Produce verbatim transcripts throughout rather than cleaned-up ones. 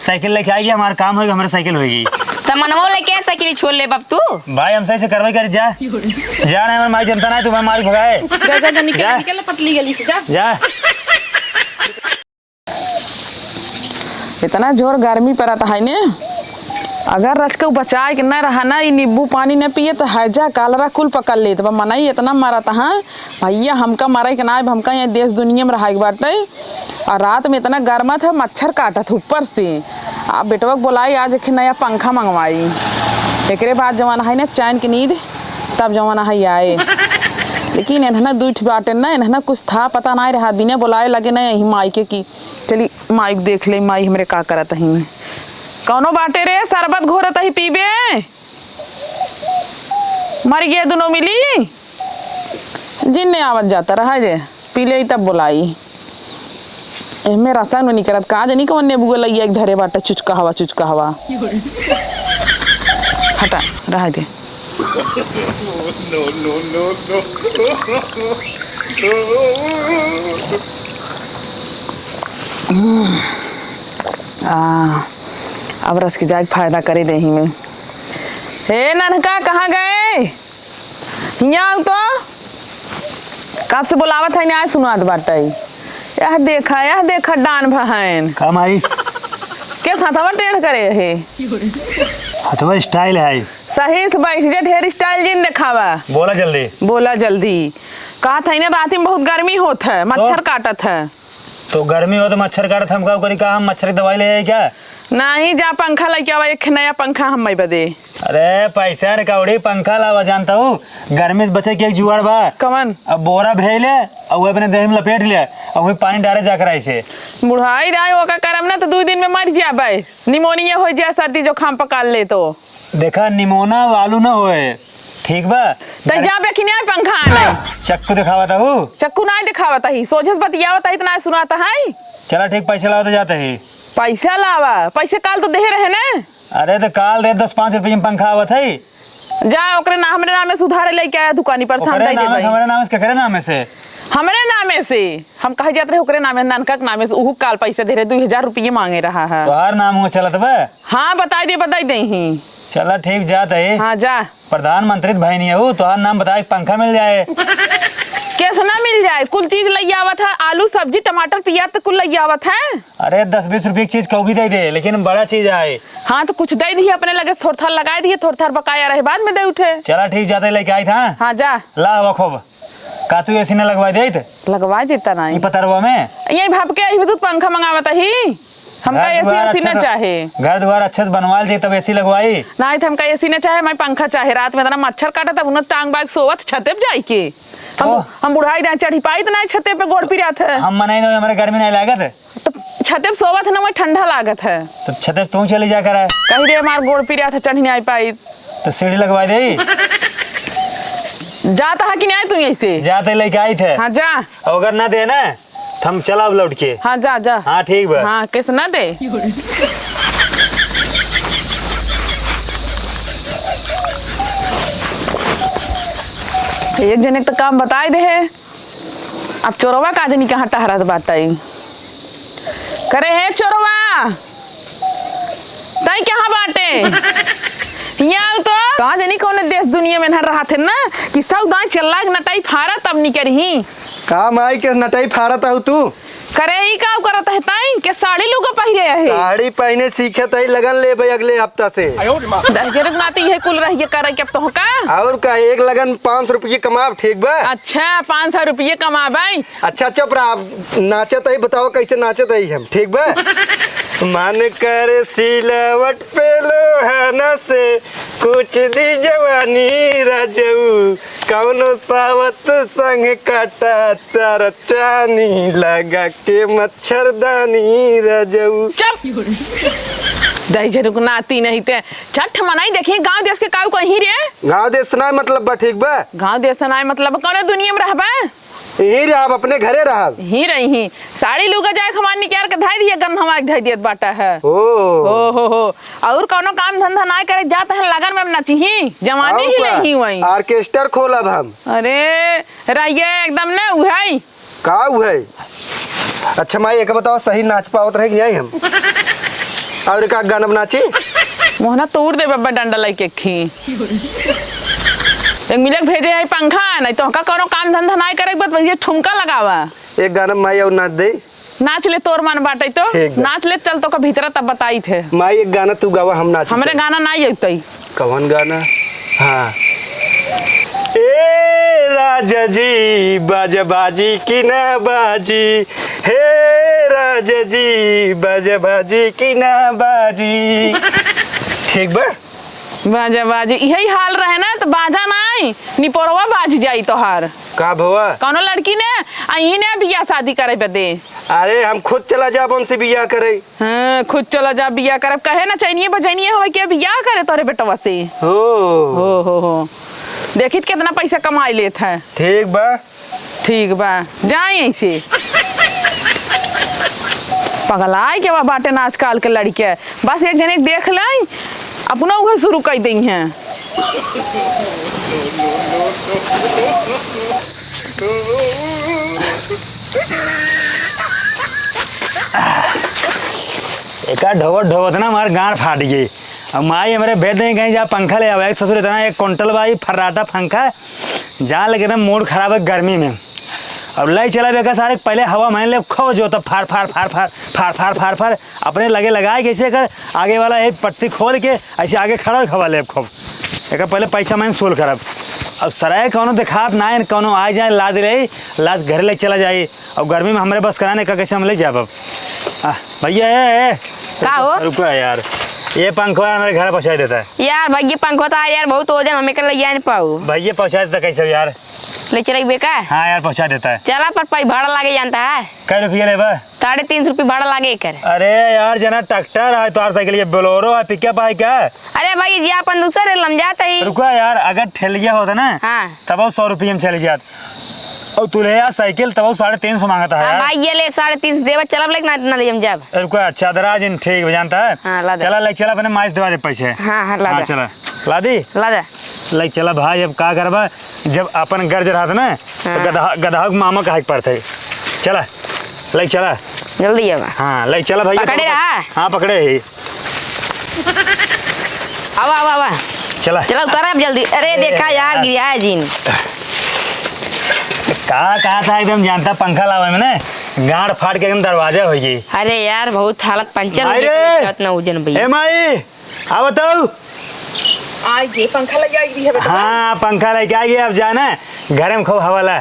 साइकिल लेके आइए, हमारा काम होइगा, हमारा साइकिल होइगी। त मनवा लेके आ, साइकिल छोड़ ले बाप तू। भाई, हमसे ऐसे करवाई कर जा। जा, नहीं, हमारे माई जनता नहीं, तू हमारे माई भगाए। जा, जा, जा, निकल, जा। निकल पतली गली से, जा। जा। इतना जोर गर्मी पड़त है ने, अगर रस के बचाए के न रहा ना, ई नींबू पानी न पिए त हैजा कालरा कुल पकड़ लेत बा। मनई इतना मरत है, भैया हमका मरे के ना, हमका यहाँ देश दुनिया में रहे के बाटे। और रात में इतना गर्मत है, मच्छर काटत है ऊपर से। आ बेटवा के बोलाई, आज एक नया पंखा मंगवाई, एकरे बाद जवन है ना चैन की नींद, तब जवन है आए। लेकिन इन्हना दुई ठो बाटे ना, इन्हना कुछ था पता नहीं रहा, बिना बोलाए लगे ना यही माई के की चली माई के देख ले, माई हमरे का करत ही। कौनो बाटे रे, शरबत घोरत ही, पीबे? मर गया दुनो मिली। जिन्ने आवत जाता रहा जे, पी ले तब बोलाई। एहमे रसा न निकरत, का जानी कौन नेबुआ लइया एक धरे बाटे, चुचका हवा, चुचका हवा। हटा, रहा दे। आ, अब रस के जाए के फायदा करे देही में। हे नन्हका, कहाँ गए? हियाँ आउ तो। कब से बोलावत है, नाहीं सुनात बाटइ। यह देखा, यह देखा, डान भहन। का माई? के हथवा टेढ़ करे है? हथवा style है। सही से बैठ जा, ढेर style जिन देखावा। बोला जल्दी। बोला जल्दी। कहत है ना, राती में बहुत गर्मी होत है, मच्छर तो? काटत है। तो गर्मी हो तो मच्छर काटत, हम का करी, का हम मच्छर की दवाई ले आई क्या? नाहीं, जा पंखा लइके आवा, एक नया पंखा हम बदे। अरे पैसा न कौड़ी, पंखा लावा, जानता हूँ गर्मी से बचे के एक जुगाड़ बा। कवन? अब बोरा भेज ले, और वो अपने देह में लपेट ले, और वही पानी डारे जाकर ऐसे। बुढ़ाई रहे ओका करम ना तो दू दिन में मर जाबे, निमोनिया हो जाए, सर्दी जुकाम पकड़ ले तो। देखा, निमोना आलू ना होए, ठीक बा? तै जा बे कि नहीं पंखा आने? चक्कू दिखावा था हूँ। चक्कू नहीं दिखावा था ही, सोझे से बतियावा था, इतना सुनाता है। चला ठीक, पैसा लावा तो जाते ही। पैसा लावा? पैसे काल तो देहे रहे ने। अरे तो काल दे, दस पाँच रुपये में पंखा आवत है। जा ओकरे ना, हमरे नामे से उधारे लेके आया दुकानी पर से, हम ओकरे दे नामे से, देबे। हमरे नामे से, केकरे नामे से? हमरे नामे से। हम कहे जात रहे ओकरे नामे, ननका के नामे से, उहू काल पैसे दे रहे, दुई हजार रुपये मांगे रहा है। तोहार नाम हुआ चलत बा? हाँ, बताई दे, बताई दे ही। चला ठीक, जात है। हाँ, जा। प्रधानमंत्री त भई नहीं है, ऊ तोहार नाम बताए, पंखा मिल जाए। कैसे ना मिल जाए? कुल चीज लइ आवत है, आलू, सब्जी, टमाटर, पियाज त कुल लइ आवत है। अरे, दस बीस रुपये की चीज कहूँ भी दे दे, लेकिन बड़ा चीज आए। हाँ, तो कुछ दे दिए, अपने लगे से थोड़ थार लगाए दिए, थोड़ थार बकाया रहे, बाद में दे उठे। चला ठीक, जाते लेके आई था। हाँ, जा। ला हवा खूब। का तू एसी न लगवाई देत? लगवाई देता नहीं। ई पतरवा में? यही भाप के यही दूध पंखा मंगावत ही। हमका घर एसी दुआर एसी अच्छा न से, चाहे। घर दुआर अच्छे से बनवाल दे तब एसी लगवाई। नहीं तो हमका एसी न चाहे, मैं पंखा चाहे। रात में इतना मच्छर काटा तब उन्हें टांग बाग सोवत छते पे जाई के। हम, ओह। हम बुढ़ाई रहे चढ़ी पाई तो नहीं छते पे गोड़ पिरात है। हम मनाई नहीं, हमारे गर्मी नहीं लागत है। तो छते पे सोवत है ना, वही ठंडा लागत है। तो छते पे तू चली जा कर। कहीं रे हमार गोड़ पिरात है, चढ़ी नहीं पाई। तो सीढ़ी लगवाई दे। जाता है कि नहीं तू यहीं से? जाते लेके आई थे। हाँ, जा। अगर ना दे ना, तो हम चला अब लौट के। हाँ, जा, जा। हाँ, ठीक बा। हाँ, कैसे ना दे? एक जने के तो काम बताए दे है, अब चोरवा का जनी कहाँ टहरत बाटे। करे हे चोरवा, तई कहाँ बाटे? हियाँ आउ तो। कहाँ जनी कौन देश दुनिया में न रहत है ना, कि सौ दाई चल्ला के नटाई फारा तब निकरही। का माई के नटाई फारत हऊ तू? करे, ई का करत है ताई? के साड़ी लुगा पहिरे है? साड़ी पहिने सीखत है, लगन लेबे अगले हफ्ता से। दहिजरक नाती है कुल रहिए करे के अब तोहका। और का, एक लगन पाँच सौ रुपये कमाब, ठीक बा? अच्छा, पाँच सौ रुपये कमाबे। अच्छा, चुप रहा, नाचत है, बताओ कैसे नाचत है हम, ठीक बा? मन करे सिलवट पे लोहना से कुछ दी जवानी रजऊ, कौनो सावत संग काटा चार चानी लगा के मच्छरदानी रजऊ। चुप! दहिजरक नाती नहीं ते। छठ मनाई देखी, गांव देश के काऊ कहीं रे? गांव देश से नाय मतलब बा, ठीक बा? गांव देश से नाय मतलब, कौने दुनिया में रहबा? यहीं रहब, अपने घरे रहब। यहीं रही। साड़ी लुगा जाए हमार निकाल के धाई दिए, गन्हवा के धाई दियत बाटा है। ओ। हो, हो, हो। और कौनो काम धंधा ना करे, जात है लगन में नचिही, जवानी और ही का? नहीं हुई। Orchestra खोलब हम। अरे, रहिए एकदम न उहई। का उहई? अच्छा माई, एक बताओ, सही नाच पावत रहे कि नहीं हम? और का गाना में नाची? मोहना तोड़ दे बब्बा डंडा लइके खी। एक मिलक भेजे है पंखा, नहीं तो का कोनो काम धंधा नाई करे, बस ये ठुमका लगावा। एक गाना माई और नाच दे। नाच ले, तोर मन बाटे तो। ठीक बा। नाच ले, चल तो का भीतरा तब बताई थे। माई एक गाना तू गावा, हम नाच हमरे गाना नाई अउतई। कवन गाना? हाँ। ए राजा जी, बाजा बाजी कि ना बाजी, हे राजा जी, बाजा बाजी कि ना बाजी। ठीक बा? बाजा बाजी, इहइ हाल रहे ना, त बाजा नाई, निपोरवा बाज जाई तोहार। का भवा? कौनो लड़की ने, आ इही ने बियाह शादी करे बदे। अरे, हम खुद चला जाब उनसे बियाह करे। हाँ, खुद चला जा बियाह करब। कहे ना चैनिये बजैनिये होवे के बियाह करे तोरे बेटवा से। हो। हो, हो, हो। देखित केतना पैसा कमाई लेत है। ठीक बा। ठीक बा, जाए ऐसे। पगलाए के बा बाटे ना आजकल के लड़के। बस एक जने देख लें, अपना उहे शुरू कर दें हैं। एका ढोवत ढोवत ना हमार गांड फाट गई। अब माई हमरे भेज दें कहीं जा पंखा ले आवे। ससुर इतना एक कुंटल बा ई फर्राटा पंखा, जा लेके एकदम मूड खराब है गर्मी में। अब ले चला बेका सारे, पहले हवा में ले खो जो तो फार फार फार फार फार फार फार फार अपने लगे लगाए कैसे कर आगे वाला एक पट्टी खोल के ऐसे आगे खड़ा हवा ले खूब। एकर पहले पैसा मैं वसूल करब। अब सराय कौनो देखात ना है, कौनो आ जाए, लाद रही, लाद घरे ले चला जाए। अब गर्मी में हमरे बस कराने का कैसे हम ले जाब अब? आ, भैया, ए, ए, का हो? रुको यार, ये पंखवा हमारे घर पहुँचा देता है। यार भैया, पंखवा तो यार बहुत वजन, हम एकर ले जाए नहीं पाऊ। भैया, पहुँचा देता कैसे यार? ले चले बेका? हाँ यार, पहुँचा देता है। चला, पर पै भाड़ा लागे जानता है? कै रुपया लेबा? साढ़े तीन सौ रुपये भाड़ा लागे एकर। अरे यार, जना ट्रैक्टर है, तोहार साइकिल, ये बोलेरो है, पिकअप है क्या? अरे भाई जी, अपन दूसरे लम जात ही। रुका यार, अगर ठेलिया होता ना, हाँ। तब वो सौ रुपये में चली जात। और तू ले आ साइकिल, तब वो साढ़े तीन सौ मांगता है हाँ यार। भाई, ये ले साढ़े तीन सौ देवा, चलब लेकिन ना, ना ले हम जाब। रुका, अच्छा, दराज इन ठीक हो जानता है। हाँ, ला दे। चला, ले चला, अपने माइस दवा दे पैसे। हाँ, हाँ, ला हाँ, दे। चला, ला दी। ला दे। ले चला भाई, अब का करबा, जब अपन गर्ज रहत ना, तो हाँ। गदहा, गदहा के मामा कहे के पड़त है। चला, ले चला। जल्दी आवा। हाँ, ले चला भैया, पकड़े तुम रहा। हाँ, पकड़े ही। आवा, आवा, आवा। चला। चला, उतारा अब जल्दी। अरे, अरे देखा यार, यार। गिरा है जीन। का कहा था एकदम जानता, पंखा लावे में ना, गांड फाट के एकदम दरवाजा हो गई। अरे यार, बहुत हालत पंचर हो अरे! गई, इतना वजन भैया। ए माई, आवा तो। आई गे, पंखा लग आई है बेटा। हाँ, पंखा लेके आई, अब जाना, घरे में खूब हवा ला।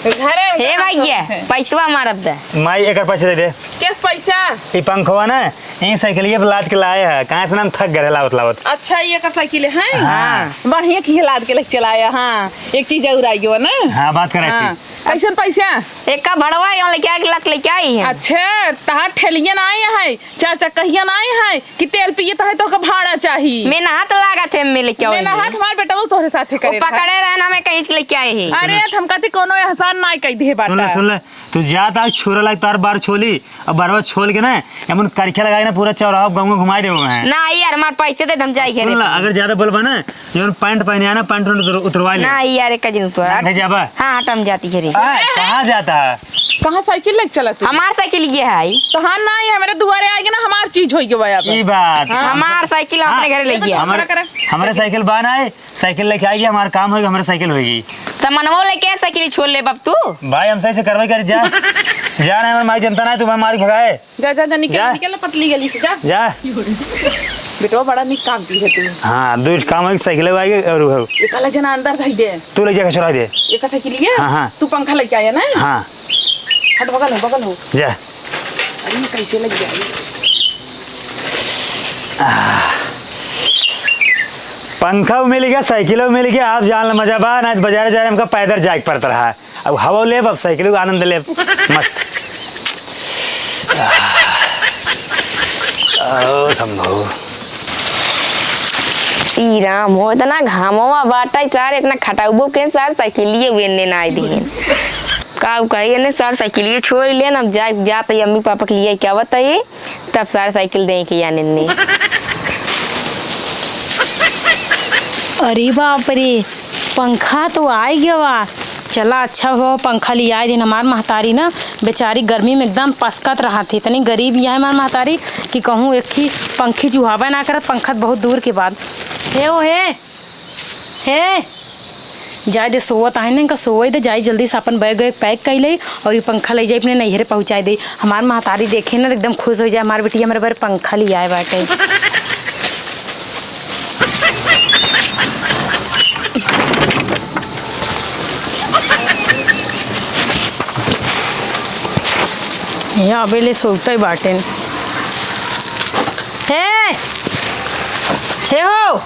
घरे में हे कहाँ भैया, शौक है? पैसवा मारब दे। माई, एकर पैसा दे दे। किस पैसा? ई पंखवा ना, ई साइकिलिया पे लाद के लाए है। कहाँ से ना हम थक गए लावत लावत। अच्छा, ये एकर साइकिल है? हाँ। बढ़िया की लाद के लेके चलाया, हाँ। एक चीज और आई गयो ना? हाँ, बात करे हाँ। सी। कैसन पैसा? एक का भड़वा है, यहाँ लेके आके लक लेके आई है। अच्छा, तहार ठेलिया ना आए है, चार चक्कहिया ना आए है कि तेल पिए तो है तो का भाड़ा चाही? मैं नहात लागत है, मैं लेके आऊँ। मैं नहात हमार बेटा वो तोहरे साथे वो करे था। पकड़े रहे ना, मैं कहीं से लेके आए ही। अरे, हम कहते कोनो एहसान ना कह दे सुन ले, बाटा। सुन ले, तू जात आ छोरा लाग तार बार छोली, अब बारवा छोल के ना, एमन करखे लगाई ना, पूरा चौराहा गाँव में घुमाई देबो मैं। ना यार, हमार पैसे दे, हम जाई सुन घरे। ला, अगर ज्यादा बोलबा ना, जौन पैंट पहने आना, पैंट उतर-, उतरवा ले। ना यार, एक दिन उतरवा। ना, नहीं जाबा? हाँ, हट, हम जाती घरे। आ, कहाँ जाता है? कहाँ साइकिल लेके चला तू? हमार साइकिल ये है। तो हाँ, ना, ये हमारे दुआरे आएगी ना, हमार चीज होई गवा अब। ई बात। हाँ। हमार साइकिल हम हाँ। अपने घरे ले गया। हमारे, हमारे साइकिल बा ना है, साइकिल लेके आएगी, हमारा काम होगा, हमारे साइकिल होगी। तो मनमो लेके साइकिल छोड़ ले बाप तू। भाई, हमसे ऐसे कार्रवाई कर जा। जा ना, हमारे माई जनता ना है, तू हमारे मारी भगाए। जा, जा, जा, निकल, जा। निकल ना पतली गली से, जा। जा। बेटवा बड़ा निक काम की है तू। हाँ, दो काम है, साइकिल आएगी और वो। ये काला जना अंदर धई दे। तू ले जाके चुरा दे। ये का साइकिल है? हाँ, हाँ। तू पंखा लेके आया ना? हाँ। हट, बगल हो, बगल हो। जा। अरे, ये कैसे लग गया ये? आह। पंखा मिल गया, साइकिल मिल गया, आप जान लो मजा बा, ना तो बाजारे जा रहे हमका पैदल जाए के पड़ता रहा। अब हवा लेब, अब साइकिल का आनंद लेब। मस्त। आह, ओ शंभू। ई राम हो, इतना घामवा बाटा, सार इतना खटाउबो के सार साइकिलिए हुए ने ना दिए। का कही ने सार साइकिलिए छोड़ ले ना, अब जा, जात अम्मी पापा के लिए क्या बताइए। तब सारे साइकिल दे के आने ने। अरे बाप रे, पंखा तो आई गवा। चला, अच्छा हो, पंखा लियाए दिन। हमार महतारी ना बेचारी गर्मी में एकदम पसकत रहत है। इतनी गरीब ही है हमार महतारी कि कहूँ एक ही पंखी जुहावे ना करत, पंखा त बहुत दूर के बात। हे ओ हे, हे, जाए दे, सोवत आहे ना, इनका सोवे दे, जाई जल्दी से अपन बैग वैग पैक कर ले और ये पंखा ले जाई अपने नैहरे पहुँचाए दे। हमार महतारी देखे ना, एकदम खुश हो जाए, हमार बिटिया मेरे बारे पंखा लियाए बाटे। यहाँ अबे ले सोते बाटेन। हे, हे हो।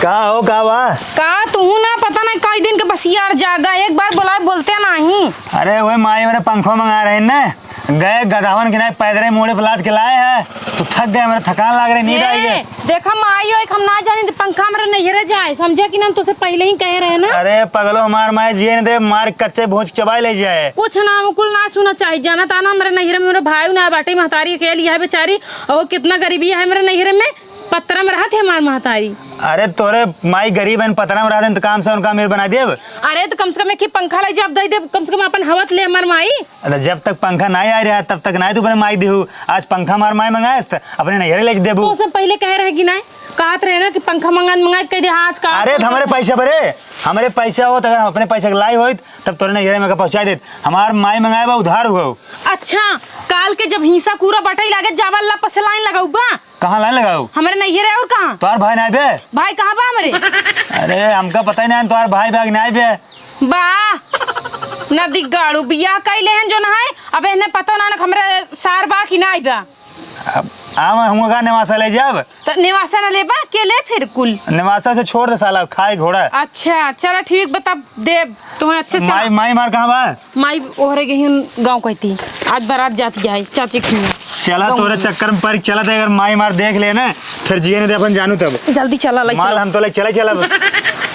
का हो, का बा? का तुहू ना, पता नहीं कई दिन के बसियार जागा, एक बार बोलाए बोलते नहीं। अरे वही माई मेरे पंखो मंगा रहे न, गए गदहवन के नाई पैदरे मूड़े पे लाद के लाए हैं, तो थक गए, मेरे थकान लाग रही, नींद आई ए, गई। देखा माई, ओए, हम ना जानी त पंखा हमरे नैहरे जाए, समझे कि ना, हम तोसे पहिले ही कहे रहे ना। अरे पगलो, हमार माई जिए न दे, मार कच्चे भोज चबाई ले जाए। कुछ ना, हम कुल ना सुना चाही, जाना ताना हमरे नैहरे में हमरे भाई ना बाटे, महतारी अकेली है बेचारी, और कितना गरीबी है हमरे नैहरे में, पत्रा में रहत है हमार महतारी। अरे तोरे माई गरीब है, पत्रा में रहत है, तो काम से उनका अमीर बना देब। अरे तो कम से कम एक ही पंखा ले जाब, दे देब, कम से कम अपन हवा त ले हमार माई। अरे जब तक पंखा नहीं आ रहा तब तक नहीं तू अपने माई देहू। आज पंखा हमार माई मंगाए त अपने नैहरे ले देबू। तो से पहिले कहे रहे कि नहीं, कहत रहे ना कि पंखा मंगा मंगा कह दे, हाँ, आज का अरे तो हमारे पैसा भरे, हमारे पैसा हो तो अगर हम अपने पैसा के लाई होइत तब तोरे नैहरे में का पहुँचा देत। हमार माई मंगाए बा उधार हुआ। अच्छा, काल के जब हिंसा कूरा बटाई लागे जावा ला पसे लाइन लगाऊ बा। कहाँ लाइन लगाऊ? हमारे नैहरे और कहाँ? तोहार भाई नहीं बे। भाई कहाँ बा हमरे? अरे हमका पता ही नहीं तोहार भाई बा कि नहीं बे। बा, नदी गाड़ू बियाह कइले हन जो ना है, अब एहने पता ना ना हमरे सार बा कि नाई बा। अब आम हमका का नेवासा ले जाब? त नेवासा ना लेबा, के ले फिर कुल? नेवासा से छोड़ दे साला, खाए घोड़ा। अच्छा, चला ठीक, बता देब, तुम्हें अच्छे से माई, माई मार कहाँ बा? माई ओहरे गई हन गाँव कहती, आज बारात जात जाए चाची के हियाँ। चला गाँव तोरे में। चक्कर में पड़ चला था, अगर माई मार देख ले ना, फिर जिए नहीं दे अपन जानू तब। जल्दी चला, लाई माल चला। हम तो लाई चला, चला।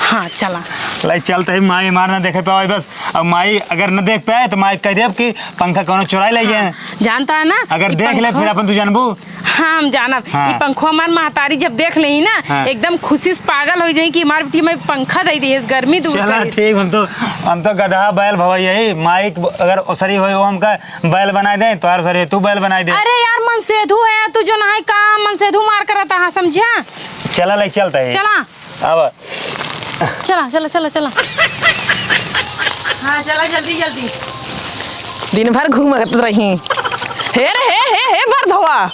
हाँ, चला। लाई चलते ही माई मार ना देखे पावे बस। अब माई अगर न देख पाए तो माई कह देब कि पंखा कौनो चुराई ले गए हैं। जानता है ना अगर कि देख ले पंखा फिर अपन तू जानबू। हाँ, हम जानब। हाँ। ई पंखवा हमार महतारी जब देख लेही ना, हाँ। एकदम खुशी से पागल हो जाई कि हमार बिटिया में पंखा दे दी, गर्मी दूर चला करे। ठीक, हम तो, हम तो गदहा बैल भवा यही, माई अगर ओसरी होई, वो हमका बैल बनाए दे, तोहार ओसरी होई, तू बैल बनाए दे। अरे यार, मनसेधु है तू, जो ना है का मनसेधु मार करता है, समझा? चला, ले चलता है। चला। अब चला, चला, चला, चला। हाँ, चला जल्दी, जल्दी। दिन भर घूमत रही। हे रे, हे, हे, हे, बरधवा।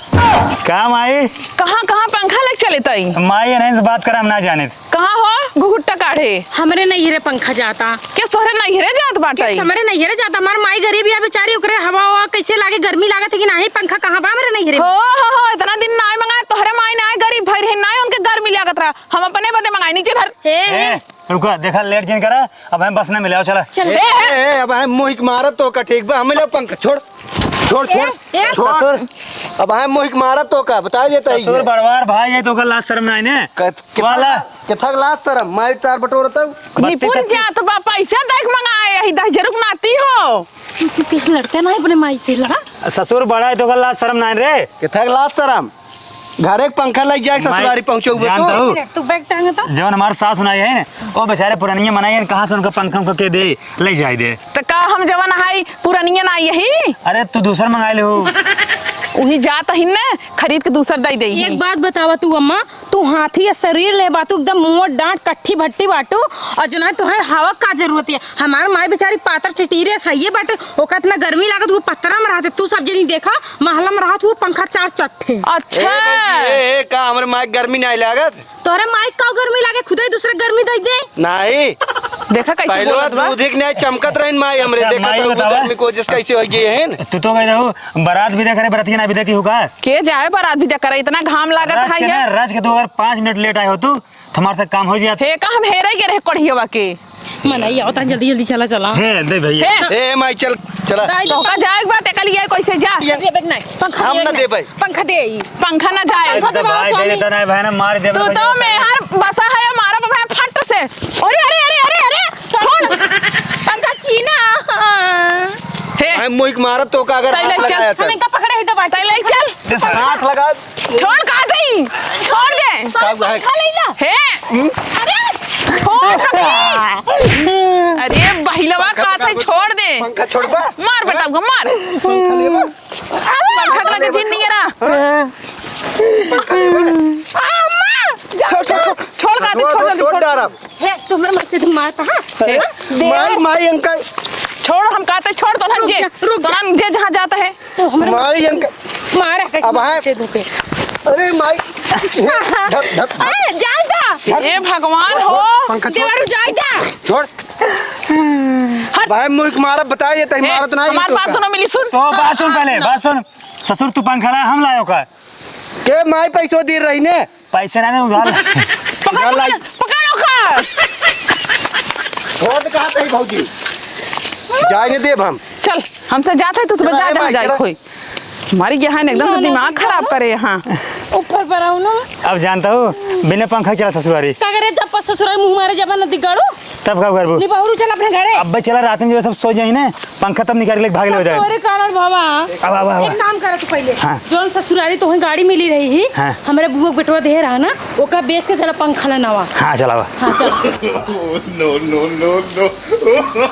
का माई? कहाँ, कहाँ पंखा लग चले तई? माई, एनहीं से बात कर, हम ना जाने। कहाँ हो? घुघुट्टा काढ़े। हमरे नैहरे पंखा जाता। केस तोहरे नैहरे जात बाटे? केस हमरे नैहरे जाता? हमार माई गरीब या बेचारी, ओकरे हवा, हवा कैसे लागे, गर्मी लागत है कि नाही? पंखा कहाँ बा हमरे नैहरे में? हो, हो, हो, इतना दिन नाई मंगाए, तोहरे माई नाई गरीब भई रहे, नाई उनके गर्मी लागत रहा। हम अपने बदे मंगाई, नीचे धर। ए, ए, रुका, देखा, लेट जिन करा, अब हम बस ना मिले, आओ, चला। चल। ए, ए, ए, अब हम मोहिक मारत तो का ठीक बा, हमें ले पंखा छोड़, छोड़, छोड़, ए, ए। छोड़। ससुर। अब हम मोहिक मारत तो का, बता देता ही ससुर है। बड़वार भाई है तो का लाज शर्म नहीं ने? कत-, कितना वाला। कितना लाज शर्म, मार तार बटोरत हूँ। निपुण बत्तीस जात बा, पैसा देख मंगाए, यही दस हजार रुपये नाती हो। तू, तू, तू लड़ते नहीं अपने माई से, लड़ा। ससुर बड़ा है तो का लाज शर्म नहीं रे? कितना लाज शर्म? घरे के पंखा लग जाए, माई, ससुरारी पहुँचो जानत तू। हूँ। तू बैग टांगता। जवन हमार सास सुनाई है, ओ बेचारे पुरानिया मनाई है, कहाँ से उनका पंखा उनका के दे, ले जाए दे। तो का हम जवन हाई पुरानिया ना यही? अरे तू दूसर मंगाए ले हो। उही जात ही ने, खरीद के दूसर दे दे। एक बात बतावा तू अम्मा, तू हाथी या शरीर ले बाटू, एकदम मोट डांट कट्ठी भट्टी बाटू, और जो ना तुहे हवा का जरूरत है। हमार माई बेचारी पातर टिटीरे सही बाटे, ओका इतना गर्मी लागत, वो पत्रा में रहते, तू सब जनी देखा, महला में रहत, वो पंखा चार चट्ठे। अच्छा। ए, भौजी, ए, ए, का हमरे माई गर्मी नहीं लागत? तोहरे माई का गर्मी लागे, खुदे ही दूसरे गर्मी दे दे। नहीं। देखा कैसे पहले बोलत बा? दूध एक नहीं चमकत रहिन माई हमरे, अच्छा, देखा माई तो बतावा। गर्मी को जिस कैसे हो गई है। तू तो कह रहे हो, बारात भी देख रहे, बरातिया ना भी देखी होगा। के जाए बारात भी देख रहे, इतना घाम लागत रज है के ये। ना, रज के तू अगर पाँच मिनट लेट आए हो तू, तुम्हारे से काम हो जात। हे का हम हेरे के रहे कढ़ियवा के। मनई आवता, जल्दी, जल्दी चला, चला। हे, दे भैया। हे। ए, माई, चल, चला। दाई, तोहका जाए के बात, एकल ये कैसे जा? ये बैग नहीं, पंखा हम दे ना ना। दे भाई। पंखा दे ई। पंखा ना जाए। पंखा दे भाई, स्वामी। दे देता नहीं भाई ना, मार दे तू भाई, तो भाई। मेहर बसा है, मारा भाई फट से। अरे, अरे, अरे, अरे, अरे, छोड़। पंखा छीना। हे। भाई, मोहिक मारत तो का अगर तैले हाथ चल। लगाया था। हम इनका पकड़े ही दबा। तैले चल। हाथ लगा। छोड़, कहा गई? छोड़ दे। का हुआ है? खा लेला। हे। हम्म? अरे। छोड़ दे। अरे, पंखा छोड़बा? मार बेटा को, मार। पंखा लेबा? पंखा के लगे दिन नहीं है ना। पंखा लेबा? छोड़, छोड़, छोड़, छोड़, काटे, छोड़, छोड़, जल्दी, छोड़। डारब। हे, तुम्हारे मत से तुम मारता, हाँ? हे। हाँ? दे। माई, माई, अंकल। छोड़, हम कहते, छोड़, तो हम रुक जे, जा, रुक जा। तो हम जे जहाँ जाता है। तो हमारे माई, अंकल। मारा कैसे अब है। मारते धोखे। अरे माई। धर, धर, धर। अरे, जाए दा। हे भगवान हो। पंखा छोड़। देवरू, जाए दा। छोड़। हट। भाई, मुझ मारा, बताइए, तही हे, मारत नहीं हमार तो बात का। दोनों मिली सुन। तो बात सुन पहले, बात सुन। ससुर, तू पंखा लाया, हम लायो का? के माई पैसो दे रही ने? पैसे ना, उधार। पकड़, उधार लाई। पकड़, पकड़ ओकर। छोड़ कहा तही भौजी। जाए ने देब हम। चल, हमसे जात है तो सुबह चला, जा, ए जहाँ माई, जाए चला। खोई। हमारी यहाँ है ना, एकदम से ना, ना, दिमाग ना, खराब ना। करे यहाँ। ऊपर पर आओ ना। अब जानता हूँ, बिना पंखा चला ससुरारी। का करे जब ससुरारी मुँह मारे जब ना दिगाड़ू। तब का करबू? निबहुरू चल अपने घरे। अब्बे चला, रात में जो सब सो जाई ने, पंखा तब निकाल के भाग ले हो जाए। तोरे कारण बाबा। अब, अब, अब। एक काम कर तू पहले। हाँ। जौन ससुरारी तोहे गाड़ी मिली रही ही, हाँ। हमरे बुआ के बेटवा दे रहा ना, ओका बेच के चला पंखा ला नवा। हाँ, चलावा। हाँ, चल। No, no, no, no।